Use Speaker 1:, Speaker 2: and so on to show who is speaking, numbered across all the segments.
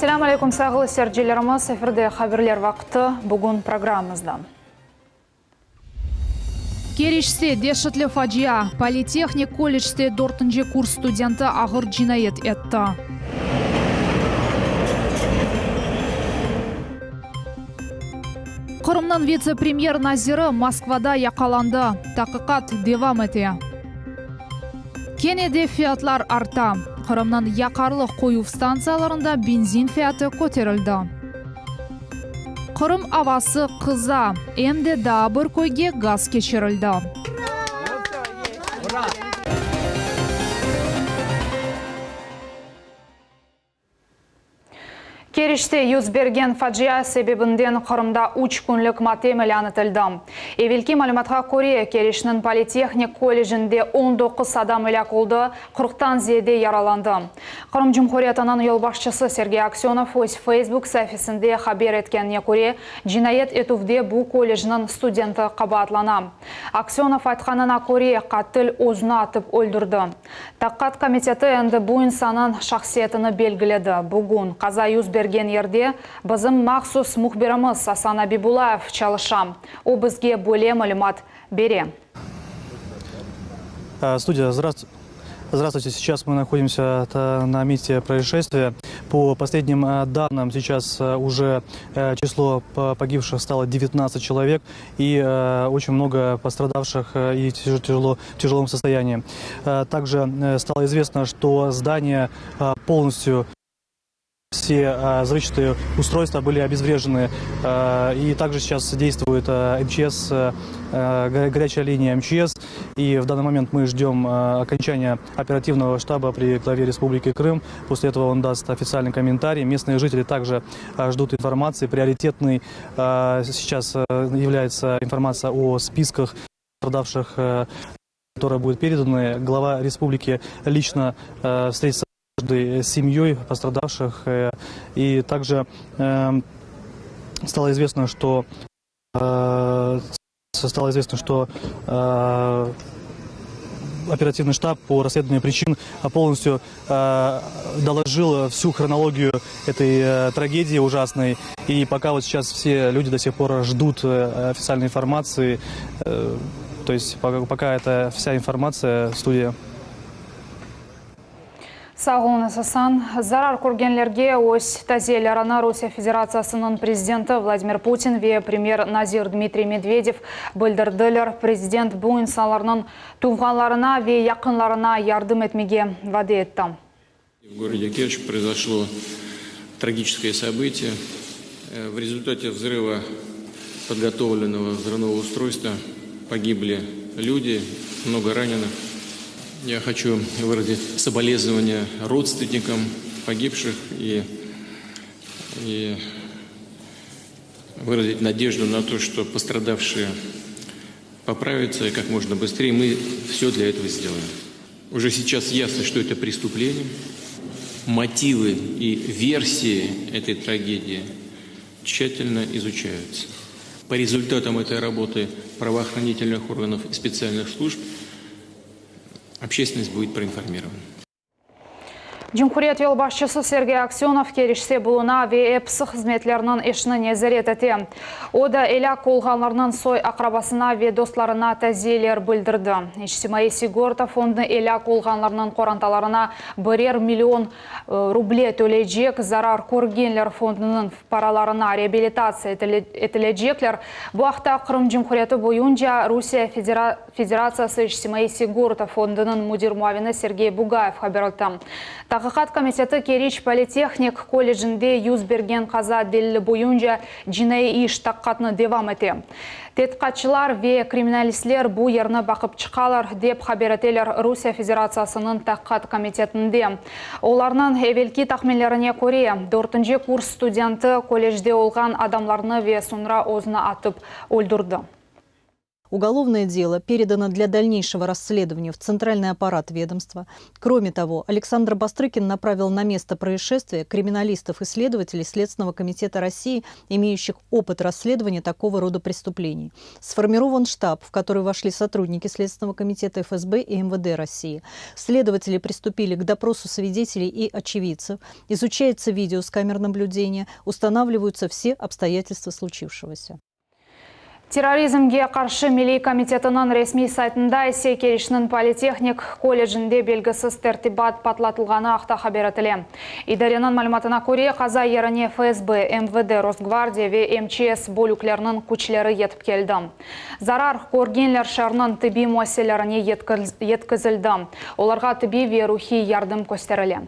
Speaker 1: Selâm aleyküm, sayğılı seyircilerimiz! Efirde Haberler vaqtı. Bugün programmamızda. Keriçte deşetli facia, Politehnik kollecde dörtünci kurs studenti ağır cinayet etti. Qırımnıñ vitse-premyer naziri Moskvada yaqalandı, taqiqat devam ete. Kene de fiyatlar arta, Qırımnıñ yaqarlıq qoyuv stantsiyalarında benzin fiyatı köterildi. Qırım avası qıza, em de daa bir köyge gaz keçirildi. Keriçte yüz bergen facia sebebinden Qırımda üç künlik matem ilân etildi. Evelki malümatqa köre, Keriçniñ politehnik kollecinde 19 adam elâk oldı, qırqtan ziyade yaralandı. Qırım Cumhuriyetiniñ yolbaşçısı Sergey Aksönov öz Facebook saifesinde haber etkenine köre, cinayet etüvde bu kollecniñ studenti qabaatlana. Aksönov aytqanına köre, qatil özüni atıp öldürdi. Taqiqat komiteti endi bu insannıñ şahsiyetini belgiledi. Bugün qaza yüz bergen yerde bizim mahsus mühbirimiz Asan Abibullayev çalışa. O bizge böyle malümat bere.
Speaker 2: Studiya, здравствуйте. Сейчас мы находимся на месте происшествия. По последним данным, сейчас уже число погибших стало 19 человек и очень много пострадавших и тяжело, в тяжелом состоянии. Также стало известно, что здание полностью все взрывчатые устройства были обезврежены. И также сейчас действует МЧС, горячая линия МЧС. И в данный момент мы ждем окончания оперативного штаба при главе Республики Крым. После этого он даст официальный комментарий. Местные жители также ждут информации. Приоритетной сейчас является информация о списках пострадавших, которая будет передана. Глава республики лично встретится с каждой семьей пострадавших. И также стало известно, что стало известно, что оперативный штаб по расследованию причин полностью доложил всю хронологию этой трагедии ужасной. И пока вот сейчас все люди до сих пор ждут официальной информации, то есть пока, пока это вся информация, студия.
Speaker 1: Sağ oluñız, Asan. Zarar körgenlerge öz taziyelerini Rusiye Federatsiyasınıñ prezidenti Vladimir Putin ve premyer nazir Dmitriy Medvedev bildirdiler. Prezident bu insanlarnıñ tuvğanlarına ve yaqınlarına yardım etmege vade etti.
Speaker 3: В городе Керчь произошло трагическое событие. В результате взрыва подготовленного взрывного устройства погибли люди, много раненых. Я хочу выразить соболезнования родственникам погибших и выразить надежду на то, что пострадавшие поправятся и как можно быстрее. Мы все для этого сделаем. Уже сейчас ясно, что это преступление. Мотивы и версии этой трагедии тщательно изучаются. По результатам этой работы правоохранительных органов и специальных служб общественность будет проинформирована.
Speaker 1: Cumhuriyet yolbaşçısı Sergey Aksönov Keriçte buluna ve episi hızmetleriniñ işini nezaret ete. O da elâk olğanlarnıñ soy-aqrabasına ve dostlarına taziyeler bildirdi. İçtimaiy sigorta fondu elâk olğanlarnıñ qorantalarına birer million ruble töleycek, zarar körgenler fondunıñ paralarına reabilitatsiya etilecekler. Bu aqta Qırım Cumhuriyeti boyunca Rusiye Federatsiyası İçtimaiy sigorta fondunıñ müdir muavini Sergey Bugayev haber etti. Taqiqat komiteti Keriç politehnik kollecinde yüz bergen qaza delili boyunca cinaiy iş taqiqatını devam ete. Tedqiqatçılar ve kriminalistler bu yerni baqıp çıqalar, dep haber eteler Rusiye Federatsiyasınıñ Taqiqat komitetinde. Olarnıñ evelki tahminlerine köre, dörtünci kurs studenti kollecde olğan adamlarnı ve soñra özüni atıp öldürdi.
Speaker 4: Уголовное дело передано для дальнейшего расследования в центральный аппарат ведомства. Кроме того, Александр Бастрыкин направил на место происшествия криминалистов и следователей Следственного комитета России, имеющих опыт расследования такого рода преступлений. Сформирован штаб, в который вошли сотрудники Следственного комитета ФСБ и МВД России. Следователи приступили к допросу свидетелей и очевидцев. Изучается видео с камер наблюдения, устанавливаются все обстоятельства случившегося.
Speaker 1: Terrorizmge qarşı Milliy komitetiniñ resmiy saytında ise Keriçniñ Politehnik kollecinde belgisiz tertibat patlatılğanı aqta haber etile. İdareniñ malümatına köre, qaza yerine FSB, MVD, Rosgvardiya ve MÇS bölükleriniñ küçleri yetip keldi. Zarar körgenler şeerniñ tibbiy müessiselerine yetkizildi. Olarğa tibbiy ve ruhiy yardım kösterile.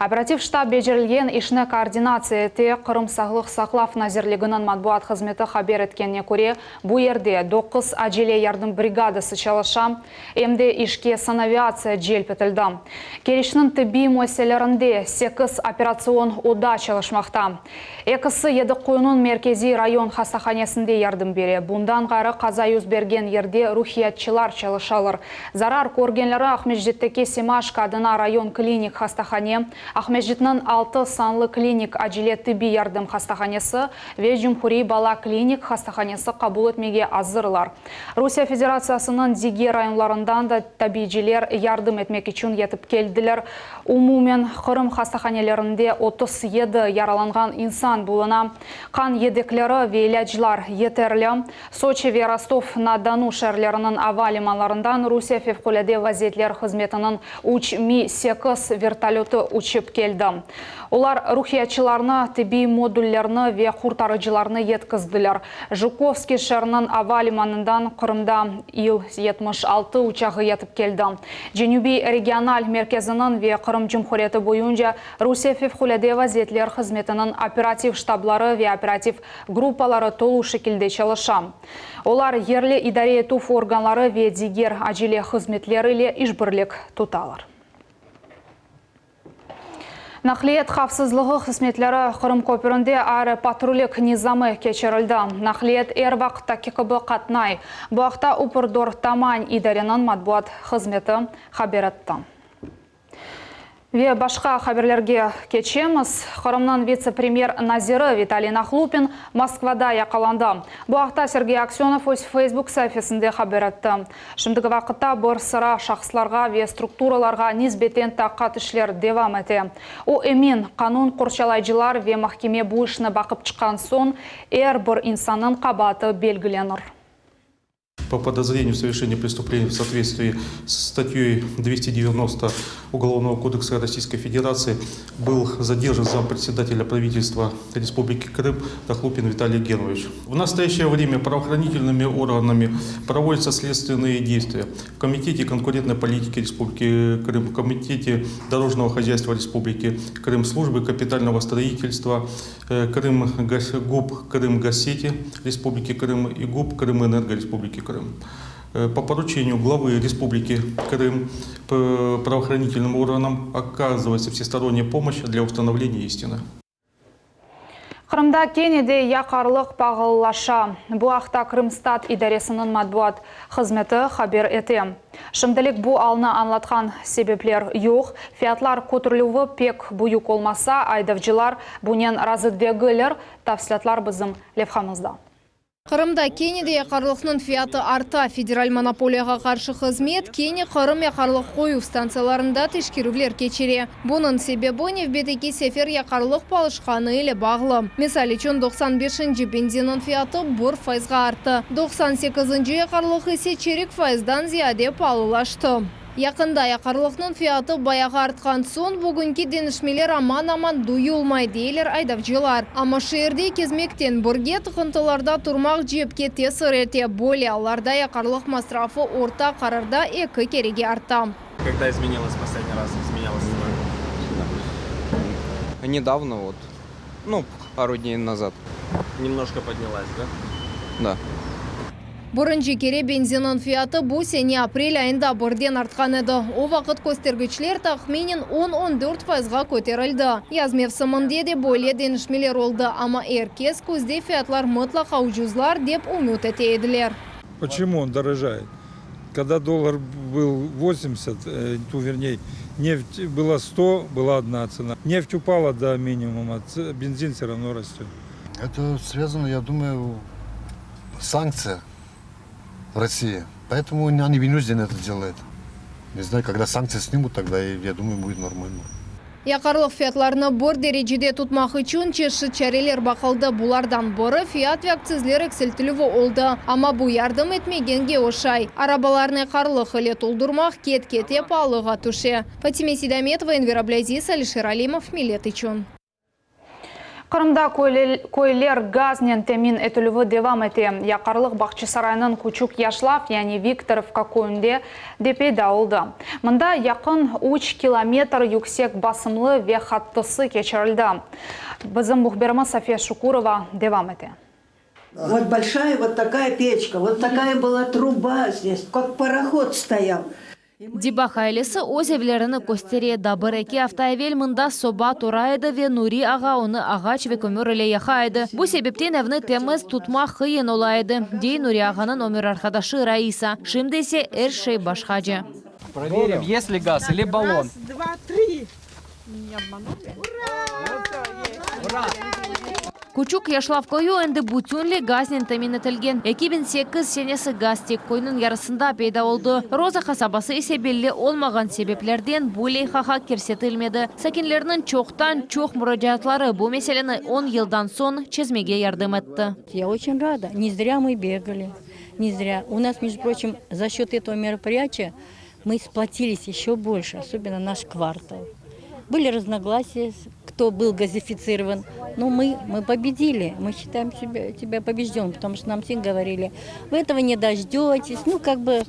Speaker 1: Operativ ştab becerilgen işni koordinatsiya ete. Qırım Sağlıq saqlav nazirliginiñ matbuat hızmeti haber etkenine köre, bu yerde doquz acele yardım brigadası çalışa, em de işke sanaviatsiya celp etildi. Keriçniñ tibbiy müessiselerinde sekiz operatsion oda çalışmaqta. Ekisi Yedi Quyunıñ merkeziy rayon hastahanesinde yardım bere. Bundan ğayrı, qaza yüz bergen yerde ruhiyatçılar çalışalar. Zarar körgenleri Aqmescitteki Semaşko adına rayon klinik hastahane, Aqmescitniñ altı sanlı klinik acele tibbiy yardım hastahanesi ve Cumhuriy bala klinik hastahanesi qabul etmege azırlar. Rusiye Federatsiyasınıñ diger rayonlarından da tabiyciler yardım etmek içün yetip keldiler. Umumen Qırım hastahanelerinde 37 yaralanğan insan buluna. Qan yedekleri ve ilâclar yeterli. Soçi ve Rostov-na-Donu şeerleriniñ ava limanlarından Rusiye Fevqulâde vaziyetler hızmetiniñ üç Mi-sekiz vertolötı uçıp keldi. Olar ruhiyatçılarnı, tibbiy modullerni ve qurtarıcılarnı yetkizdiler. Jukovskiy şeeriniñ ava limanından Qırımda İl-76 uçağı yetip keldi. Cenübiy regional merkeziniñ ve Qırım Cumhuriyeti boyunca Rusiye Fevqulâde vaziyetler hızmetiniñ operativ ştabları ve operativ gruppaları tolu şekilde çalışa. Olar yerli idare etüv organları ve diger acele hızmetler ile işbirlik tutalar. Naqliyat havfsızlığı hızmetleri Qırım köpründe aeropatrullik nizamı keçirildi. Naqliyat er vaqıttaki kibi qatnay. Bu aqta Uprdor Taman idareniñ matbuat hızmeti haber etti. Ve başqa haberlerge keçemiz. Qırımnıñ vitse-premyer naziri Vitaliy Nahlupin Moskvada yaqalandı. Bu aqta Sergey Aksönov öz Facebook saifesinde haber etti. Şimdiki vaqıtta bir sıra şahıslarğa ve strukturalarğa nisbeten taqiqat işler devam ete. O emin, qanun qorçalayıcılar ve mahkeme bu işni baqıp çıqqan soñ er bir insannıñ qabaatı belgilenir.
Speaker 5: По подозрению в совершении преступления в соответствии с статьей 290 Уголовного кодекса Российской Федерации был задержан зампредседателя правительства Республики Крым Нахлупин Виталий Германович. В настоящее время правоохранительными органами проводятся следственные действия в Комитете конкурентной политики Республики Крым, в Комитете дорожного хозяйства Республики Крым, службы капитального строительства Крым, ГУП Крымгазсети Республики Крым и ГУП Крымэнерго Республики Крым. По поручению главы Республики Крым правоохранительным органам оказывается всесторонняя помощь для установления истины.
Speaker 1: Qırımda kene de yaqarlıq paalılaşa. Bu aqta Krımstat idaresiniñ matbuat hızmeti haber ete. Şimdilik bu alnı añlatqan sebepler yoq. Fiyatlar köterilüvi pek büyük olmasa, aydavcılar bunen razı degiller. Tafsilâtlar bizim levhamızda.
Speaker 6: Qırımda kene de yaqarlıqnıñ fiyatı arta. Federal monopoliyağa qarşı hızmet kene Qırım yaqarlıq qoyuv stantsiyalarında teşkerüvler keçire. Bunıñ sebebi nevbetteki sefer yaqarlıq paalılaşqanı ile bağlı. Misal içün 95-nci benzinniñ fiyatı 1 fayızğa arttı. 98-nci yaqarlıq ise çerik fayızdan ziyade paalılaştı. Yaqında yaqarlıqnıñ fiyatı bayağı artqan soñ bugünki deñişmeler aman-aman duyulmay deyler aydavcılar. Amma şeerde kezmekten birge tıqıntılarda turmaq cepke tesir ete. Böyle allarda yaqarlıq masrafı orta qararda eki kerege arta.
Speaker 7: Когда изменилась последний раз, изменялась цена?
Speaker 8: Недавно вот, ну, пару дней назад.
Speaker 7: Немножко поднялась, да?
Speaker 8: Да.
Speaker 6: Birinci kere benzinniñ fiyatı bu sene aprel ayında birden artqan edi. O vaqıt köstergiçler tahminen 10-14 fayızğa köterildi. Yaz mevsiminde de böyle deñişmeler oldı. Amma er kes küzde fiyatlar mıtlaqa ucuzlar dep ümüt ete ediler.
Speaker 9: Почему он дорожает? Когда доллар был 80, э, ту, вернее, нефть была 100, была одна цена. Нефть упала до минимума, бензин все равно растет.
Speaker 10: Это связано, я думаю, санкция России. Поэтому они вынуждены это делать. Не знаю, когда санкции снимут, тогда, я думаю, будет нормально.
Speaker 6: Yaqarlıq fiyatlarını bir derecede tutmaq içün çeşit çareler baqıldı. Bulardan biri fiyat ve aktsizler eksiltilüvi oldı. Amma bu yardım etmegenge oşay. Arabalarnı yaqarlıq ile toldurmaq ket-kete paalığa tüşe. Fatime Seydametova, Enver Ablâziz, Alişer Alimov, Millet içün.
Speaker 1: Qırımda köyler gaznen temin etilüvi devam ete. Yaqarlıq Bağçasaraynıñ Küçük Yaşlav, yani Viktorovka köyünde de peyda oldı. Mında yaqın üç kilometr yüksek basımlı ve hattısı keçirildi. Bizim mühbirimiz Safiye Şukurova devam ete.
Speaker 11: Вот большая вот такая печка, вот такая была труба здесь, как пароход стоял.
Speaker 12: Dibah ailesi öz evlerini köstere. Daa bir-eki afta evel mında soba tura edi ve Nuri ağa onı ağaç ve kömür ile yaqa edi. Bu sebepten evni temiz tutmaq qıyın ola edi, dey Nuri ağanıñ ömür arqadaşı Raisa. Şimdi ise er şey başqaca.
Speaker 7: Проверим, есть ли газ или баллон.
Speaker 13: Раз, два, три. Не обманули? Ура!
Speaker 12: Küçük Yaşlav köyü endi bütünley gaznen temin etilgen. 2008 senesi gaz tek köyniñ yarısında peyda oldı. Roza qasabası ise belli olmağan sebeplerden bu leyhağa kirsetilmedi. Sakinlerniñ çoqtan-çoq muracaatları bu meseleni on yıldan soñ çezmege yardım etti.
Speaker 14: Я очень рада. Не зря мы бегали. Не зря. У нас, между прочим, за счет этого мероприятия мы сплотились еще больше, особенно наш квартал. Были разногласия, кто был газифицирован, но мы, мы победили. Мы считаем себя, себя побежденным, потому что нам все говорили, вы этого не дождетесь. Ну, как бы,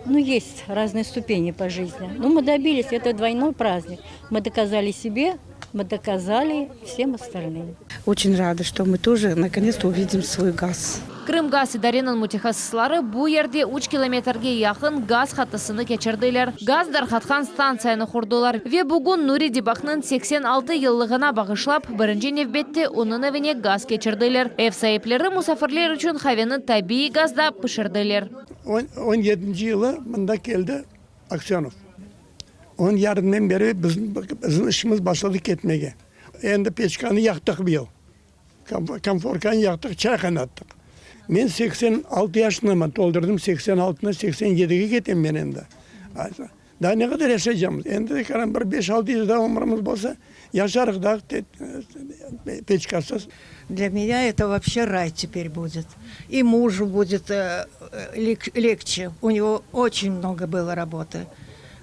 Speaker 14: ну, есть разные ступени по жизни. Но мы добились, это двойной праздник. Мы доказали себе, мы доказали всем остальным.
Speaker 13: Очень рада, что мы тоже наконец-то увидим свой газ.
Speaker 12: Krımgaz idareniñ mütehassısları bu yerde üç kilometrge yaqın gaz hattısını keçirdiler. Gaz darqatqan stantsiyanı qurdılar. Ve bugün Nuri Dibahnıñ 86 yıllığına bağışlap, birinci nevbette onıñ evine gaz keçirdiler. Ev saipleri musafirler içün qaveni tabiiy gazda pişirdiler.
Speaker 15: 17 yılı mında keldi Aksönov. Onıñ yardımınen beri bizim işimiz başladı ketmege. Endi peçkanı yaqtıq bu yıl. Konforkanı yaqtıq, çay qaynattıq. Men 86 yaşındayım, toldurdım 86-nı, 87-ge ketem men endi. Daa ne qadar yaşaycamız? Endi bir beş-altı yıl daa ömrümiz bolsa, yaşarıq daa peçkasız.
Speaker 11: Для меня это вообще рай теперь будет. И мужу будет легче. У него очень много было работы.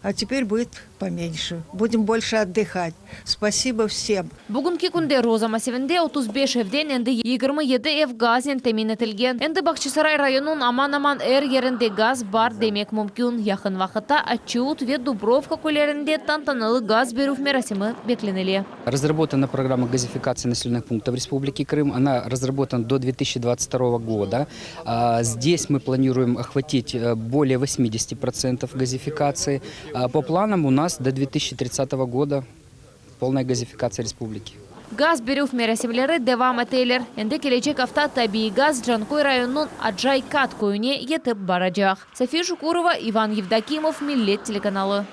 Speaker 11: А теперь будет поменьше. Будем больше отдыхать. Спасибо всем.
Speaker 12: Bugünki künde Roza massivinde 35 evden endi 27 ev gaznen temin etilgen. Endi Bağçasaray rayonınıñ aman-aman er yerinde gaz bar demek mümkün. Yaqın vaqıtta Açuvut ve Dubrovka köylerinde tantanalı gaz berüv merasimi beklenile.
Speaker 16: Разработана программа газификации населенных пунктов Республики Крым. Она разработана до 2022 года. Здесь мы планируем охватить э, более 80% газификации. По планам у нас до 2030 года полная газификация республики.
Speaker 12: Gaz berüv merasimleri devam eteler. Endi kelecek afta tabiiy gaz Canköy rayonınıñ Acaykat köyüne yetip baracaq. Safiye Şukurova, İvan Yevdokimov, Millet telekanalı.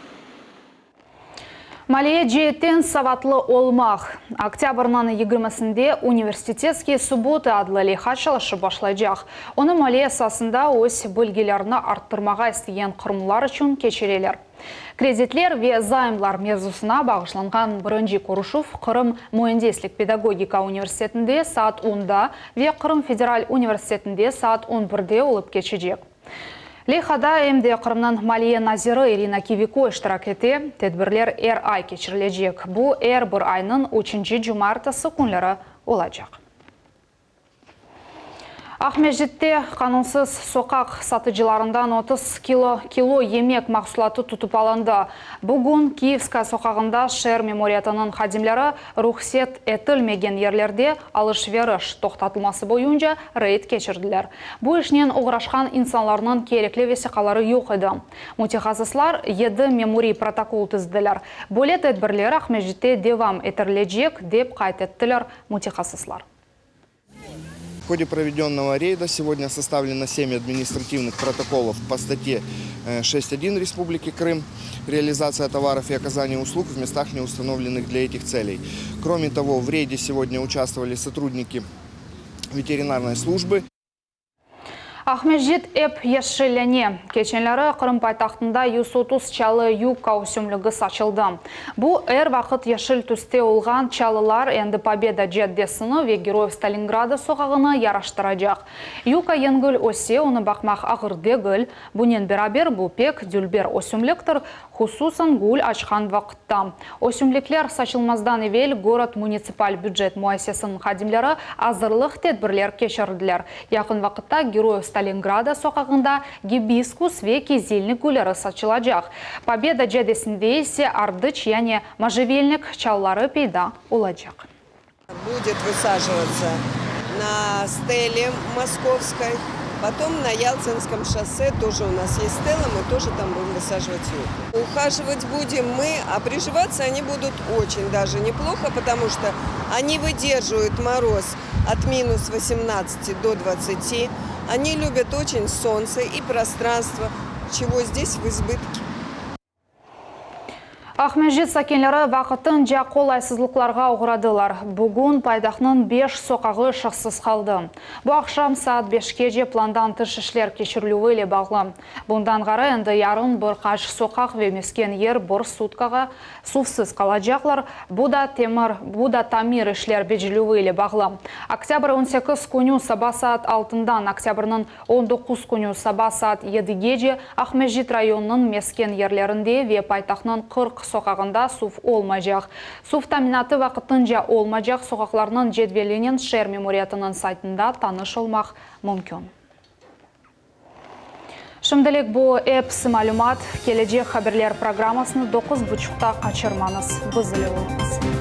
Speaker 1: Maliye ceetten savatlı olmaq. Oktâbrniñ 20-sinde Universitetskiye subbotı adlı leyha çalışıp başlaycaq. Onı maliye saasında öz bilgilerini arttırmağa istegen qırımlılar içün keçireler. Kreditler ve zaymlar mevzusına bağışlanğan birinci körüşüv Qırım müendislik pedagogika universitetinde saat onda ve Qırım federal universitetinde saat on birde olıp keçecek. Leyhada em de Qırımnıñ maliye naziri İrina Kiviko iştirak ete. Tedbirler er ay keçirilecek. Bu er bir aynıñ üçünci cumaertesi künleri olacaq. Aqmescitte qanunsız soqaq satıcılarından 30 kilo kilo yemek mahsulatı tutıp alındı. Bugün Kiyevskaya soqağında şeer memuriyetiniñ hadimleri ruhset etilmegen yerlerde alış-veriş toqtatılması boyunca reyd keçirdiler. Bu işnen oğraşqan insanlarnıñ kerekli vesiqaları yoq edi. Mütehassıslar yedi memuriy protokol tizdiler. Böyle tedbirler Aqmescitte devam ettirilecek, dep qayd ettiler mütehassıslar.
Speaker 17: В ходе проведенного рейда сегодня составлено 7 административных протоколов по статье 6.1 Республики Крым «Реализация товаров и оказание услуг в местах, не установленных для этих целей». Кроме того, в рейде сегодня участвовали сотрудники ветеринарной службы.
Speaker 1: Aqmescit ep yeşillene. Keçenleri Qırım paytahtında 130 çalı yukka ösümligi saçıldı. Bu, er vaqıt yeşil tüste olğan çalılar endi Pobeda caddesini ve Geroyev Stalingrada soqağını yaraştıracaq. Yukka yengil öse, onı baqmaq ağır degil. Bunen beraber, bu pek dülber ösümliktir, hususan gül açqan vaqıtta. Ösümlikler saçılmazdan evel Gorod munitsipal bücet müessesiniñ hadimleri azırlıq tedbirler keçirdiler. Yaqın vaqıtta Geroyev Stalingrada soqağında gibiskus ve kizilnik gülleri saçılacaq. Pobeda caddesinde ise ardıç, yani mojevelnik çalıları peyda olacaq.
Speaker 18: Будет высаживаться на стеле Московской, потом на Ялтинском шоссе тоже у нас есть стела, мы тоже там будем высаживать юкку. Ухаживать будем мы, а приживаться они будут очень даже неплохо, потому что они выдерживают мороз от минус 18 до 20. Они любят очень солнце и пространство, чего здесь в избытке.
Speaker 1: Aqmescit sakinleri vaqtınca qolaysızlıqlarğa oğradılar. Bugün paytahtnıñ beş soqağı ışıqsız qaldı. Bu aqşam saat beşkece plandan tış işler keçirilüvi ile bağlı. Bundan ğayrı endi yarın bir qaç soqaq ve mesken yer bir sutkağa suvsız qalacaqlar, bu da temir, bu da tamir işler becerilüvi ile bağlı. Oktâbr 18 künü saba saat altından oktâbrniñ 19 künü saba saat yedigece Aqmescit rayonınıñ mesken yerlerinde ve paytahtnıñ 40 soqağında suv olmaycaq. Suv taminatı vaqtınca olmaycaq soqaqlarnıñ cedvelinen şeer memuriyetiniñ saytında tanış olmaq mümkün. Şimdilik bu episi malümat. Kelecek haberler programmasını doquz buçuqta qaçırmañız. Biz ile oluñız.